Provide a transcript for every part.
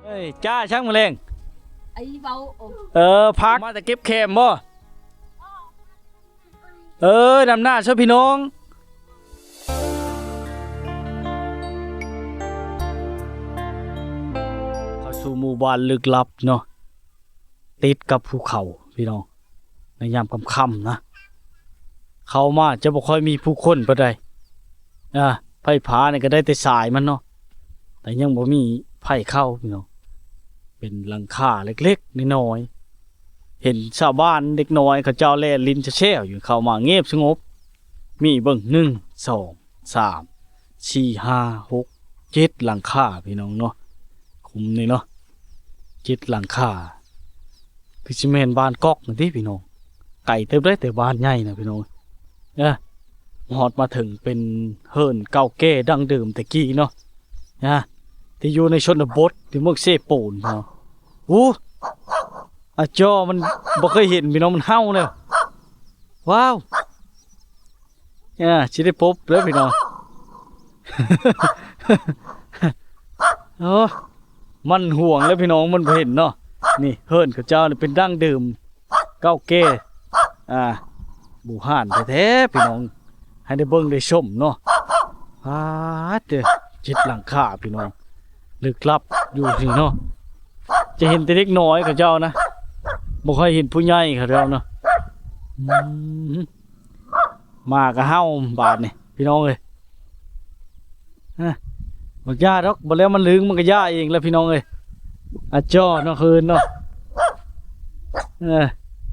ເອີຍ ຈ້າ ຊ່າງມະແລງ ໄອ້ເວົ້າ ເອີ ພັກ ມາແຕ່ເກັບແຄມບໍ່? ເອີ ນຳໜ້າຊະພີ່ນ້ອງ ເຂົ້າສູ່ໝູ່ບ້ານລຶກລັບເນາະ ຕິດກັບພູເຂົາພີ່ນ້ອງ ໃນຍາມຄ່ຳໆນະ ເຂົ້າມາຈະບໍ່ຄ່ອຍມີຜູ້ຄົນປານໃດ ອາ ໄຟຟ້ານີ້ກໍໄດ້ແຕ່ສາຍມັນເນາະ ແຕ່ຍັງບໍ່ມີໃຜເຂົ້າພີ່ນ້ອງ ເປັນຫຼັງຄາເລັກໆນ້ອຍໆ ເຫັນຊາວບ້ານເດັກນ້ອຍເຂົາເຈົ້າແລ່ນຫຼິ້ນແຊວໆຢູ່ ເຂົ້າມາງຽບສະຫງົບ ມີເບິ່ງ ໜຶ່ງ ສອງ ສາມ ສີ່ ຫ້າ ຫົກ ເຈັດ ຫຼັງຄາພີ່ນ້ອງເນາະ ຄຸ້ມນີ້ເນາະ ເຈັດ ຫຼັງຄາ ຄືຊິແມ່ນບ້ານກອກນັ້ນຕິພີ່ນ້ອງ ໄກເຕີບເດ້ ແຕ່ບ້ານໃຫຍ່ນະພີ່ນ້ອງ ເອີ ຮອດມາເຖິງເປັນເຮືອນເກົ່າແກ່ດັ້ງເດີມແຕ່ກີ້ເນາະ ນະ ທີ່ຢູ່ໃນຊົນນະບົດ ທີ່ເມືອງເຊໂປນເນາະ ໂອ້ ອາຈໍ ມັນບໍ່ເຄີຍເຫັນພີ່ນ້ອງ ມັນເຫົ່າແລ້ວ ວ້າວ ອ່າ ຊິໄດ້ພົບເດີພີ່ນ້ອງ ໂອ້ ມັນຫວງແລ້ວພີ່ນ້ອງ ມັນບໍ່ເຫັນເນາະ ນີ້ເຮືອນເຂົາເຈົ້ານີ້ເປັນດັ້ງເດີມເກົ່າແກ່ອ່າ ບູຮານແທ້ໆພີ່ນ້ອງ ໃຫ້ໄດ້ເບິ່ງໄດ້ຊົມເນາະ ປາດເຕີ ເຈັດຫຼັງຄາພີ່ນ້ອງ ລຶກລັບຢູ່ນີ້ເນາະ ຈະເຫັນແຕ່ເດັກນ້ອຍເຂົາເຈົ້ານະ ບໍ່ຄ່ອຍເຫັນຜູ້ໃຫຍ່ເຂົາເຈົ້າເນາະ ອືມ ໝາກະເຫົ່າບາດນີ້ພີ່ນ້ອງເອີຍ ຮະ ບໍ່ຢ້າດອກ ບໍ່ແລ້ວມັນລຶງມັນກະຢ້າເອງແຫຼະພີ່ນ້ອງເອີຍ ອາຈໍເນາະ ຄືນເນາະ ເອີ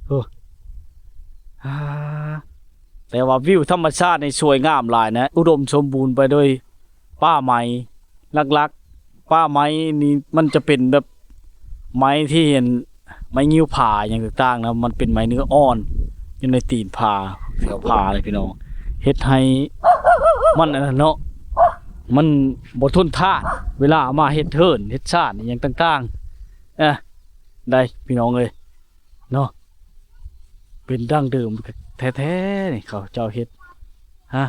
ໂອ້ ອາ ແຕ່ວ່າວິວທຳມະຊາດນີ້ສວຍງາມຫຼາຍນະ ອຸດົມສົມບູນໄປໂດຍ ປ່າໄມ້ ຫຼັກໆ ປ່າໄມ້ນີ້ມັນຈະເປັນແບບໄມ້ທີ່ເຫັນ ໄມ້ງິ້ວຜາຫຍັງຕ່າງໆນະ ມັນເປັນໄມ້ເນື້ອອ່ອນ ຢູ່ໃນຕີນຜາ ແຖວຜາເລີຍພີ່ນ້ອງ ເຮັດໃຫ້ມັນອັນນັ້ນເນາະ ມັນບໍ່ທົນທານ ເວລາເອົາມາເຮັດເຮືອນເຮັດຊານອີ່ຫຍັງຕ່າງໆ ເອີ ໄດ້ພີ່ນ້ອງເອີຍ ເນາະ ເປັນດັ້ງເດີມແທ້ໆນີ້ ເຂົາເຈົ້າເຮັດ ຮະ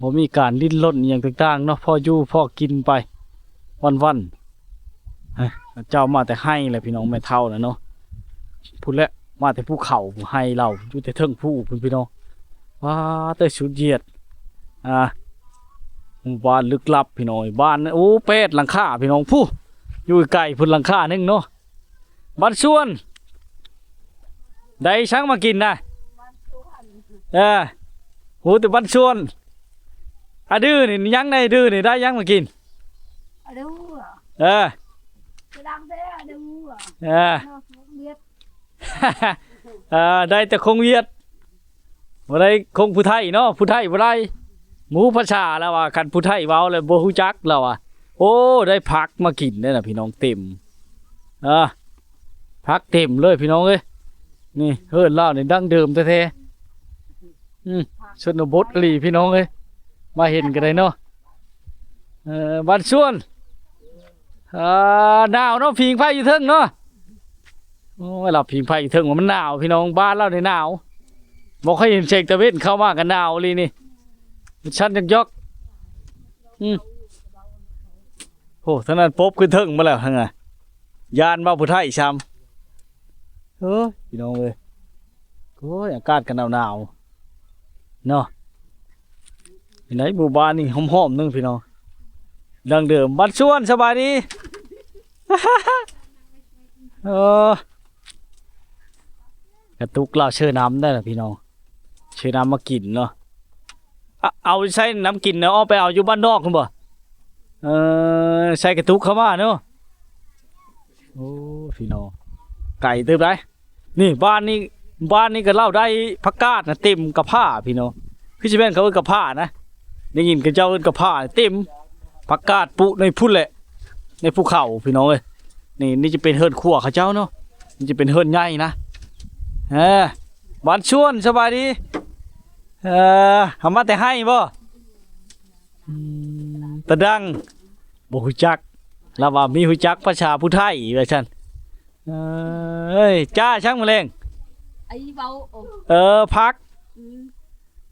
ບໍ່ມີການດີ້ນລົນອີ່ຫຍັງຕ່າງໆເນາະ ພໍຢູ່ພໍກິນໄປວັນໆ ຮະ ເຈົ້າມາແຕ່ໄຮ່ແຫຼະພີ່ນ້ອງ ແມ່ເຖົ້ານະເນາະ ພຸ້ນແຫຼະ ມາແຕ່ພູເຂົາ ໄຮ່ລາວຢູ່ແຕ່ເທິງພູພຸ້ນພີ່ນ້ອງ ວ້າ ແຕ່ສຸດຢຽດ ອ່າ ໝູ່ບ້ານລຶກລັບພີ່ນ້ອງ ບ້ານ ໂອ້ ແປດຫຼັງຄາພີ່ນ້ອງ ພຸ້ນ ຢູ່ໄກພຸ້ນຫຼັງຄາໜຶ່ງເນາະ ບ້ານສວນ ໄດ້ສັງມາກິນນະ ເອີ ຮູ້ແຕ່ບ້ານສວນ ອາດືນີ້ຍັງ ອາດືນີ້ໄດ້ຍັງມາກິນ ອາດື ເອີ ກະດັງແທ້ ອາດື ເອີ ເນາະ ເວຍດ ເອີ ໄດ້ແຕ່ຄົງຫວຽດ ບໍ່ໄດ້ຄົງຜູ້ໄທເນາະ ຜູ້ໄທບໍ່ໄດ້ ບໍ່ຮູ້ພາສາລາວວ່າ ຄັນຜູ້ໄທເວົ້າແລ້ວບໍ່ຮູ້ຈັກລາວວ່າ ໂອ້ ໄດ້ຜັກມາກິນເດ້ນະພີ່ນ້ອງ ເຕັມ ເອີ ຜັກເຕັມເລີຍພີ່ນ້ອງເອີຍ ນີ້ເຮືອນລາວນີ້ດັ້ງເດີມແທ້ໆ ອືມ ຊົນນະບົດອີ່ຫຼີພີ່ນ້ອງເອີຍ ມາເຫັນກໍໄດ້ເນາະ ເອີ ບ້ານສວນ ອ່າ ໜາວເນາະ ຜິງໄຟຢູ່ເທິງເນາະ ໂອ້ຍ ລາວຜິງໄຟເທິງວ່າມັນໜາວພີ່ນ້ອງ ບ້ານລາວນີ້ໜາວ ບໍ່ຄ່ອຍເຫັນແສງຕາເວັນ ເຂົ້າມາກໍໜາວອີ່ຫຼີນີ້ ມັນສັ່ນຢອກໆ ອືມ ໂອ້ ທາງນັ້ນປົບຂຶ້ນເທິງມາແລ້ວ ທາງນັ້ນ ຢ້ານວ່າຜູ້ໄທຊ້ຳ ເອີ ພີ່ນ້ອງເອີຍ ໂອ້ຍ ອາກາດກໍໜາວໆ ເນາະ ເປັນໃດ ໝູ່ບ້ານນີ້ຫອມໆ ໜຶ່ງພີ່ນ້ອງ ດັ້ງເດີມ ບ້ານສວນ ສະບາຍດີ ເອີ ກະຕຸກລາວເຊີນ້ຳໄດ້ລະພີ່ນ້ອງ ເຊີນ້ຳມາກິນເນາະ ອາ ເອົາໃສ່ນ້ຳກິນນະ ອອກໄປເອົາຢູ່ບ້ານນອກພຸ້ນບໍ່ ເອີ ໃສ່ກະຕຸກເຂົ້າມາເນາະ ໂອ້ ພີ່ນ້ອງ ໄກເຕີບໃດ ນີ້ບ້ານນີ້ ບ້ານນີ້ກໍລາວໄດ້ຜັກກາດນະ ເຕັມກະພ້າພີ່ນ້ອງ ຄືຊິແມ່ນເຂົາເອີ້ນກະພ້ານະ ໄດ້ຍິນເຂົາເຈົ້າເອີ້ນກະພ້າເຕັມ ຜັກກາດປູກໃນພຸ້ນແຫຼະ ໃນພູເຂົາພີ່ນ້ອງເອີຍ ນີ້ ນີ້ຈະເປັນເຮືອນຄົວເຂົາເຈົ້າເນາະ ນີ້ຈະເປັນເຮືອນໃຫຍ່ນະ ເອີ ບ້ານຊວນ ສະບາຍດີ ເອີ ເຮົາມາແຕ່ໄຮ່ບໍ່? ອືມ ຕາດັງ ບໍ່ຮູ້ຈັກ ລາວວ່າມີຮູ້ຈັກພາສາຜູ້ໄທວ່າຊັ້ນ ເອີຍ ຈ້າ ຊ່າງມະແລງ ໄອ້ເວົ້າ ເອີ ຜັກ ອືມ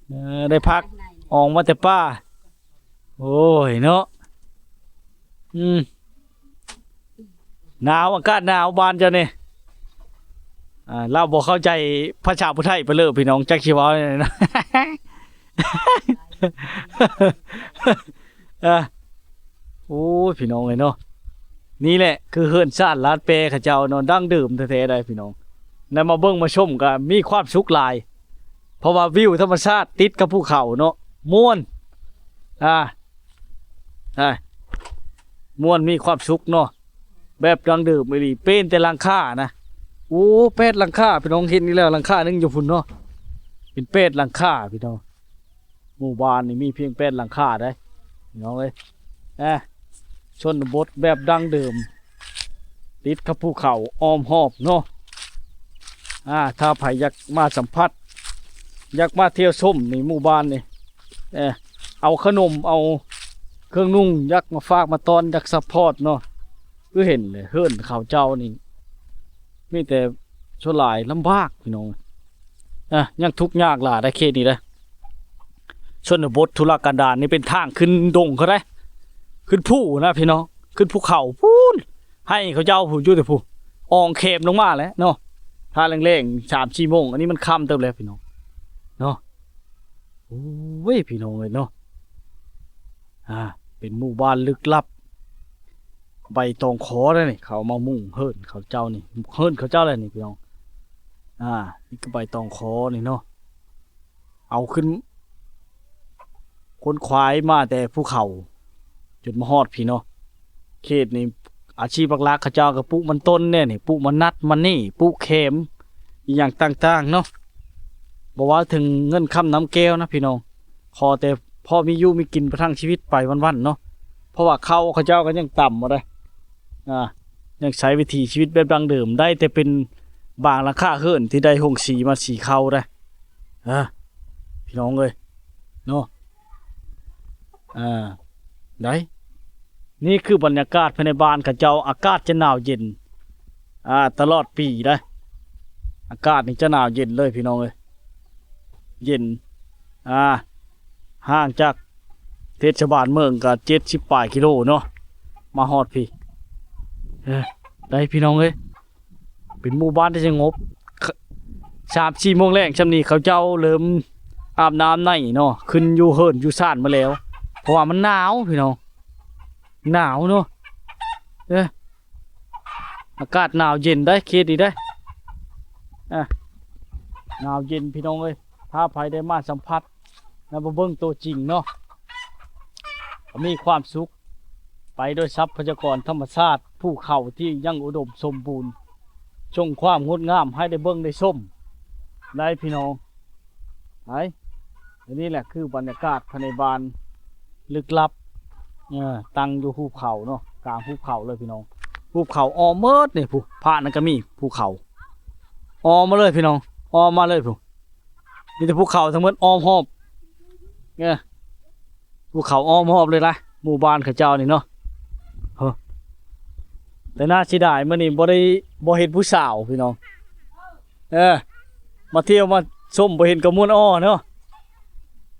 ເອີ ໄດ້ຜັກ ອອກມາແຕ່ປ່າ ໂອ້ຍເນາະ ອືມ ໜາວ ອາກາດໜາວບ້ານເຈົ້ານີ້. ອ່າ ລາວບໍ່ເຂົ້າໃຈພາສາຜູ້ໄທໄປເລີຍພີ່ນ້ອງ ຈັກຊິເວົ້າແນວໃດນະ. ອ່າ ໂອ້ຍ ພີ່ນ້ອງເອີຍເນາະ ນີ້ແຫຼະຄືເຮືອນຊານລາດແປເຂົາເຈົ້າເນາະ ດັ້ງເດີມແທ້ໆ ໄດ໋ພີ່ນ້ອງ. ແລ້ວມາເບິ່ງມາຊົມກໍມີຄວາມສຸກຫຼາຍ ເພາະວ່າວິວທຳມະຊາດຕິດກັບພູເຂົາເນາະ ມ່ວນ ອ່າ ອ່າ ມ່ວນ ມີຄວາມສຸກເນາະ ແບບດັ້ງເດີມອີ່ຫຼີ. ເປັນແຕ່ຫຼັງຄານະ ໂອ້ ແປດຫຼັງຄາ ພີ່ນ້ອງເຫັນນີ້ແລ້ວ ຫຼັງຄາໜຶ່ງຢູ່ພຸ້ນເນາະ ເປັນແປດຫຼັງຄາພີ່ນ້ອງ. ໝູ່ບ້ານນີ້ມີພຽງແປດຫຼັງຄາໄດ໋ ພີ່ນ້ອງເອີຍ. ອ່າ ຊົນນະບົດແບບດັ້ງເດີມ ຕິດກັບພູເຂົາອ້ອມຮອບເນາະ. ອ່າ ຖ້າໃຜຢາກມາສຳຜັດ ຢາກມາທ່ຽວຊົມນີ້ ໝູ່ບ້ານນີ້ ເອີ ເອົາຂະໜົມ ເອົາເຄື່ອງນຸ່ງ ຢາກມາຝາກມາຕ້ອນ ຢາກຊັບພອດເນາະ. ຄືເຫັນເລີຍ ເຮືອນເຂົາເຈົ້ານີ້ມີແຕ່ສ່ວນຫຼາຍລຳບາກພີ່ນ້ອງ. ອ່າ ຍັງທຸກຍາກຫຼາຍໃນເຂດນີ້ເດ້ ຊົນນະບົດທຸລະກັນດານນີ້. ເປັນທາງຂຶ້ນດົງເຂົາໄດ໋ ຂຶ້ນພູນະພີ່ນ້ອງ ຂຶ້ນພູເຂົາພຸ້ນ. ໄຮ່ເຂົາເຈົ້າພຸ້ນ ຢູ່ແຕ່ພຸ້ນ ອອງແຄມລົງມາແຫຼະເນາະ. ຖ້າແລງໆ ສາມສີ່ໂມງ ອັນນີ້ມັນຄ່ຳເຕີບແລ້ວພີ່ນ້ອງເນາະ. ໂອ້ຍ ພີ່ນ້ອງເອີຍເນາະ ອ່າ ເປັນໝູ່ບ້ານລຶກລັບ ໃບຕອງຂໍເດ້ນີ້ ເຂົາມາມຸງເຮືອນເຂົາເຈົ້ານີ້ ເຮືອນເຂົາເຈົ້າແຫຼະນີ້ພີ່ນ້ອງ. ອ່າ ນີ້ຄືໃບຕອງຂໍນີ້ເນາະ ເອົາຂຶ້ນ ຂົນຂວາຍມາແຕ່ພູເຂົາຈົນມາຮອດພີ້ເນາະ. ເຂດນີ້ອາຊີບຫຼັກໆ ເຂົາເຈົ້າກໍປູກມັນຕົ້ນແດ່ນີ້ ປູກມັນນັດ ມັນນີ້ ປູກແຄມ ອີ່ຫຍັງຕ່າງໆເນາະ. ບໍ່ເວົ້າເຖິງເງິນຄຳນຳແກ້ວນະພີ່ນ້ອງ ຂໍແຕ່ພໍມີຢູ່ມີກິນປະທັງຊີວິດໄປວັນໆເນາະ. ເພາະວ່າເຂົ້າເຂົາເຈົ້າກໍຍັງຕ່ຳບໍ່ໄດ້ ອ່າ ຍັງໃຊ້ວິຖີຊີວິດແບບດັ້ງເດີມ ໄດ້ແຕ່ເປັນບາງຫຼັງຄາເຮືອນທີ່ໄດ້ໂຮງສີມາສີເຂົ້າໄດ້ ອ່າ ພີ່ນ້ອງເອີຍເນາະ. ອ່າ ໄດ້ ນີ້ຄືບັນຍາກາດພາຍໃນບ້ານເຂົາເຈົ້າ ອາກາດຈະໜາວເຢັນ ອ່າ ຕະຫຼອດປີໄດ໋. ອາກາດນີ້ຈະໜາວເຢັນເລີຍພີ່ນ້ອງເອີຍ ເຢັນ ອ່າ ຫ່າງຈາກເທດສະບານເມືອງກໍເຈັດສິບປາຍກິໂລເນາະ ມາຮອດພີ້. ເອີ ໄດ້ພີ່ນ້ອງເອີຍ ເປັນໝູ່ບ້ານທີ່ສະຫງົບ ສາມສີ່ໂມງແລງຊ່ຳນີ້ ເຂົາເຈົ້າເລີ່ມອາບນ້ຳໃນເນາະ ຂຶ້ນຢູ່ເຮືອນຢູ່ຊານໝົດແລ້ວ ເພາະວ່າມັນໜາວພີ່ນ້ອງ ໜາວເນາະ. ເອີ ອາກາດໜາວເຢັນໄດ໋ ເຂດນີ້ໄດ໋ ອ່າ ໜາວເຢັນພີ່ນ້ອງເອີຍ. ຖ້າໃຜໄດ້ມາສຳຜັດ ແລ້ວມາເບິ່ງຕົວຈິງເນາະ ກໍມີຄວາມສຸກ ໄປໂດຍຊັບພະຍາກອນທຳມະຊາດ ພູເຂົາທີ່ຍັງອຸດົມສົມບູນ ຊົງຄວາມງົດງາມໃຫ້ໄດ້ເບິ່ງໄດ້ຊົມໄດ້ພີ່ນ້ອງ. ໄປ ອັນນີ້ແຫຼະຄືບັນຍາກາດພາຍໃນບ້ານລຶກລັບ ເອີ ຕັ້ງຢູ່ຫູບເຂົາເນາະ ກາງຫູບເຂົາເລີຍພີ່ນ້ອງ. ຫູບເຂົາອ້ອມໝົດນີ້ ພູຜານັ້ນກໍມີ ພູເຂົາອ້ອມມາເລີຍພີ່ນ້ອງ ອ້ອມມາເລີຍພຸ້ນ ມີແຕ່ພູເຂົາທັງໝົດອ້ອມຮອບ ເອີ ພູເຂົາອ້ອມຮອບເລີຍນະ ໝູ່ບ້ານເຂົາເຈົ້ານີ້ເນາະ. ເອີ ແຕ່ໜ້າເສຍດາຍມື້ນີ້ບໍ່ໄດ້ ບໍ່ເຫັນຜູ້ສາວພີ່ນ້ອງ ເອີ ມາທ່ຽວມາຊົມບໍ່ເຫັນກະມ່ວນອໍ້ເນາະ.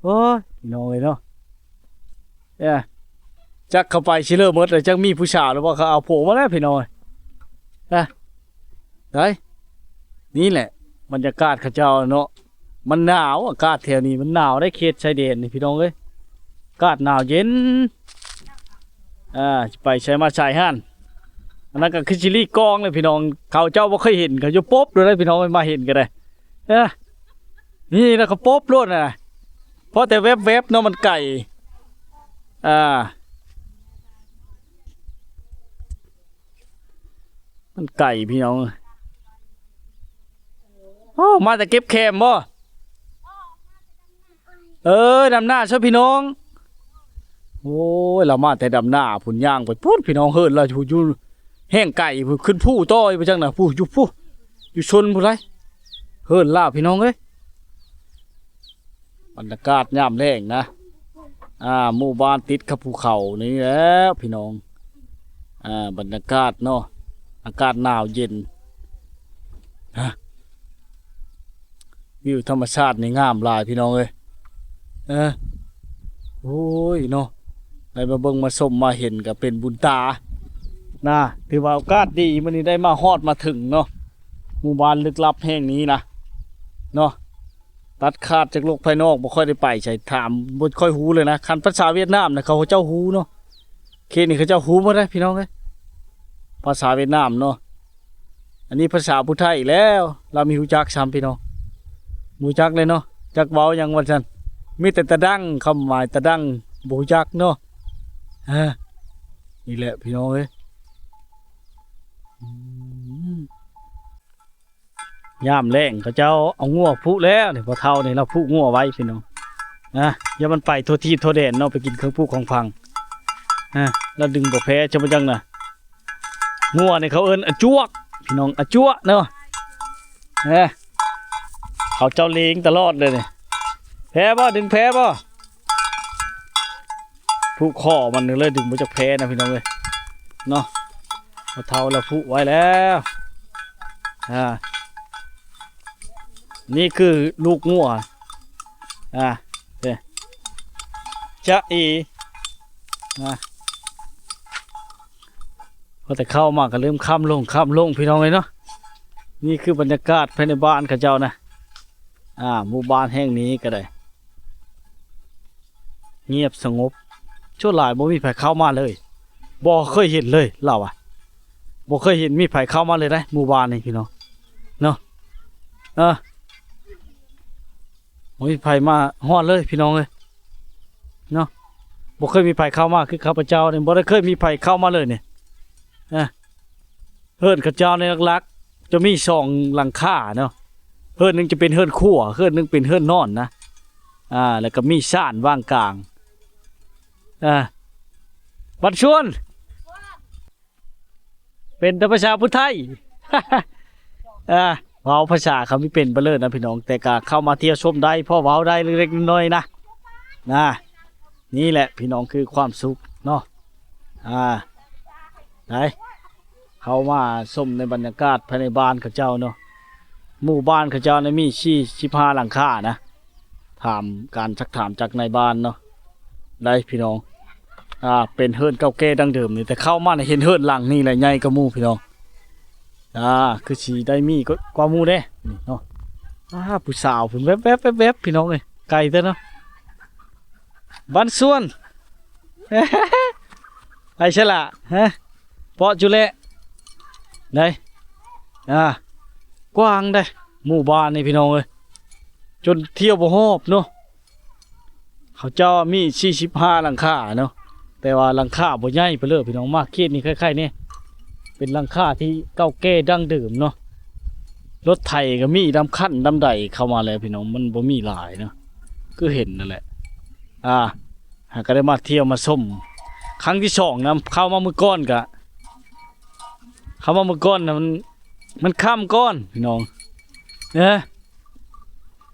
ໂອ້ຍ ພີ່ນ້ອງເອີຍເນາະ ເອີ ຈັກເຂົາໄປຊິເລີໝົດແລ້ວ ຈັກມີຜູ້ສາວຫຼືບໍ່ ເຂົາເອົາຜົວມາແລ້ວພີ່ນ້ອງ. ໄດ້ ນີ້ແຫຼະບັນຍາກາດເຂົາເຈົ້າເນາະ ມັນໜາວ ອາກາດແຖວນີ້ມັນໜາວໄດ໋ ເຂດຊາຍແດນນີ້ພີ່ນ້ອງເອີຍ ອາກາດໜາວເຢັນ. ອ່າ ຊິໄປໃສມາໃສຫັ້ນ ອັນນັ້ນກໍຄືຊິລີກອງເລີຍພີ່ນ້ອງ ເຂົາເຈົ້າບໍ່ເຄີຍເຫັນ ເຂົາຢູ່ປົບໂລດເດ້ພີ່ນ້ອງ ມາເຫັນກໍໄດ້. ເອີ ນີ້ລະກໍປົບໂລດນະ ພໍແຕ່ແວບໆເນາະ ມັນໄກ ອ່າ ມັນໄກພີ່ນ້ອງ. ໂອ້ ມາແຕ່ເກັບແຄມບໍ່? ເອີ ດຳນາຊະພີ່ນ້ອງ. ໂອ້ຍ ລາວມາແຕ່ດຳນາພຸ້ນ ຍ່າງໄປພຸ້ນພີ່ນ້ອງ ເຮີນລາວຢູ່ແຮ່ງໄກພຸ້ນ ຂຶ້ນພູຕໍ່ໄປຈັ່ງນະ ຜູ້ຢູ່ຜູ້ ຢູ່ຊົນພຸ້ນໄດ໋ ເຮີນລາວພີ່ນ້ອງເອີຍ. ບັນຍາກາດຍາມແລງນະ ອ່າ ໝູ່ບ້ານຕິດກັບພູເຂົານີ້ແຫຼະພີ່ນ້ອງ. ອ່າ ບັນຍາກາດເນາະ ອາກາດໜາວເຢັນ ວິວທຳມະຊາດນີ້ງາມຫຼາຍພີ່ນ້ອງເອີຍ. ເອີ ໂອ້ຍເນາະ ໄດ້ມາເບິ່ງມາຊົມມາເຫັນກໍເປັນບຸນຕາ ນະ ຖືວ່າໂອກາດດີ ມື້ນີ້ໄດ້ມາຮອດມາເຖິງເນາະ ໝູ່ບ້ານລຶກລັບແຫ່ງນີ້ນະ ເນາະ ຕັດຂາດຈາກໂລກພາຍນອກ ບໍ່ຄ່ອຍໄດ້ໄປໃສ ຖາມບໍ່ຄ່ອຍຮູ້ເລີຍນະ. ຄັນພາສາຫວຽດນາມນະ ເຂົາເຈົ້າຮູ້ເນາະ ເຂດນີ້ເຂົາເຈົ້າຮູ້ໝົດເດ້ພີ່ນ້ອງເອີຍ ພາສາຫວຽດນາມເນາະ. ອັນນີ້ພາສາຜູ້ໄທອີກແລ້ວ ລາວມີຮູ້ຈັກຊ້ຳພີ່ນ້ອງ ບໍ່ຮູ້ຈັກເລີຍເນາະ ຈັກເວົ້າຫຍັງວ່າຊັ້ນ ມີແຕ່ຕະດັງ ຄຳໝາຍຕະດັງ ບໍ່ຮູ້ຈັກເນາະ. ເອີ ນີ້ແຫຼະພີ່ນ້ອງເອີຍ ອືມ ຍາມແລ້ງເຂົາເຈົ້າເອົາງົວຜູກແລ້ວນີ້ ພໍ່ເຖົ້ານີ້ລາວຜູກງົວໄວ້ພີ່ນ້ອງ ນະ ຢ່າມັນໄປທົ່ວທີບທົ່ວແດນເນາະ ໄປກິນເຄື່ອງຜູກຂອງຝັງ ນະ ລາວດຶງບໍ່ແພ້ຈັ່ງບໍ່ຈັ່ງນະ. ງົວນີ້ເຂົາເອີ້ນອາຈວກ ພີ່ນ້ອງ ອາຈວກເນາະ ເອີ ເຂົາເຈົ້າເລງຕະຫຼອດເລີຍນີ້ ແພ້ບໍ່ ດຶງແພ້ບໍ່ ຜູກຄໍມັນເລີຍດຶງບໍ່ຈັກແພ້ນະ ພີ່ນ້ອງເອີຍເນາະ. ພໍ່ເຖົ້າລາວຜູກໄວ້ແລ້ວ ອາ ນີ້ຄືລູກງົວ ອາ ເດ້ ຈະເອ ອາ ພໍແຕ່ເຂົ້າມາກໍເລີ່ມຄ່ຳລົງ ຄ່ຳລົງ ພີ່ນ້ອງເອີຍເນາະ. ນີ້ຄືບັນຍາກາດພາຍໃນບ້ານເຂົາເຈົ້ານະ ອາ ໝູ່ບ້ານແຫ່ງນີ້ກໍໄດ້ ງຽບສະຫງົບ ສ່ວນຫຼາຍບໍ່ມີໃຜເຂົ້າມາເລີຍ ບໍ່ເຄີຍເຫັນເລີຍ ລາວວ່າ ບໍ່ເຄີຍເຫັນມີໃຜເຂົ້າມາເລີຍເດ້ ໝູ່ບ້ານນີ້ພີ່ນ້ອງເນາະ ເອີ ບໍ່ມີໃຜມາຮອດເລີຍພີ່ນ້ອງເອີຍເນາະ. ບໍ່ເຄີຍມີໃຜເຂົ້າມາ ຄືຂ້າພະເຈົ້ານີ້ ບໍ່ໄດ້ເຄີຍມີໃຜເຂົ້າມາເລີຍນີ້ ເອີ ເຮືອນເຂົາເຈົ້ານີ້ຫຼັກໆ ຈະມີສອງຫຼັງຄາເນາະ ເຮືອນໜຶ່ງຈະເປັນເຮືອນຄົວ ເຮືອນໜຶ່ງເປັນເຮືອນນອນນະ ອາ ແລ້ວກໍມີຊານວາງກາງ ອາ ບັນຊວນ ເປັນແຕ່ພາສາຜູ້ໄທ ອາ ເວົ້າພາສາເຂົາບໍ່ເປັນປານເລີນນະພີ່ນ້ອງ ແຕ່ກໍເຂົ້າມາທ່ຽວຊົມໄດ້ ພໍເວົ້າໄດ້ເລັກໆນ້ອຍໆນະ ນະ ນີ້ແຫຼະພີ່ນ້ອງຄືຄວາມສຸກເນາະ ອາ ໄດ້ ເຂົ້າມາຊົມໃນບັນຍາກາດພາຍໃນບ້ານເຂົາເຈົ້າເນາະ ໝູ່ບ້ານເຂົາເຈົ້ານີ້ມີສີ່ສິບຫ້າຫຼັງຄານະ ຖາມ ການຊັກຖາມຈາກນາຍບ້ານເນາະ ໄດ້ພີ່ນ້ອງ ອາ ເປັນເຮືອນເກົ່າແກ່ດັ້ງເດີມນີ້ ແຕ່ເຂົ້າມານີ້ເຫັນເຮືອນຫຼັງນີ້ແຫຼະໃຫຍ່ກວ່າໝູ່ພີ່ນ້ອງ ອາ ຄືຊິໄດ້ມີກວ່າໝູ່ເດ້ນີ້ເນາະ. ອາ ຜູ້ສາວພຸ້ນແວບໆໆໆ ພີ່ນ້ອງເອີຍ ໄກແທ້ເນາະ. ບັນຊວນ ໄປຊະລະ ຮະ ເປາະຈຸແລະ ໄດ້ ອາ ກວ້າງໄດ໋ ໝູ່ບ້ານນີ້ພີ່ນ້ອງເອີຍ ຈົນທ່ຽວບໍ່ຮອບເນາະ. ເຂົາເຈົ້າມີສີ່ສິບຫ້າຫຼັງຄາເນາະ ແຕ່ວ່າຫຼັງຄາບໍ່ໃຫຍ່ປານເລີຍພີ່ນ້ອງ. ມາເຂດນີ້ໄຄໆນີ້ ເປັນຫຼັງຄາທີ່ເກົ່າແກ່ດັ້ງເດີມເນາະ. ລົດໄຖກໍມີນຳຄັນນຳໃດເຂົ້າມາແລ້ວພີ່ນ້ອງ ມັນບໍ່ມີຫຼາຍເນາະ ຄືເຫັນນັ້ນແຫຼະ. ອາ ຫາກໍໄດ້ມາທ່ຽວມາຊົມຄັ້ງທີສອງນຳ. ເຂົ້າມາມື້ກ່ອນກະ ເຂົ້າມາມື້ກ່ອນນະ ມັນ ມັນຄ່ຳກ່ອນພີ່ນ້ອງ ເອີ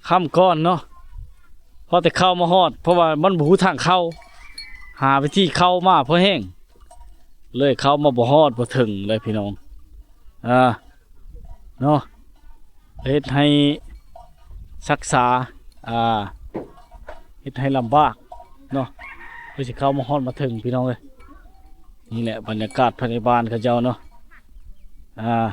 ຄ່ຳກ່ອນເນາະ. ພໍແຕ່ເຂົ້າມາຮອດ ເພາະວ່າມັນບໍ່ຮູ້ທາງເຂົ້າ ຫາວິທີເຂົ້າມາພໍແຮງ ເລີຍເຂົ້າມາບໍ່ຮອດບໍ່ເຖິງເລີຍພີ່ນ້ອງ ອາ ເນາະ. ເຮັດໃຫ້ສັກສາ ອາ ເຮັດໃຫ້ລຳບາກເນາະ ເພື່ອຊິເຂົ້າມາຮອດມາເຖິງພີ່ນ້ອງເອີຍ. ນີ້ແຫຼະບັນຍາກາດພາຍໃນບ້ານເຂົາເຈົ້າເນາະ ອາ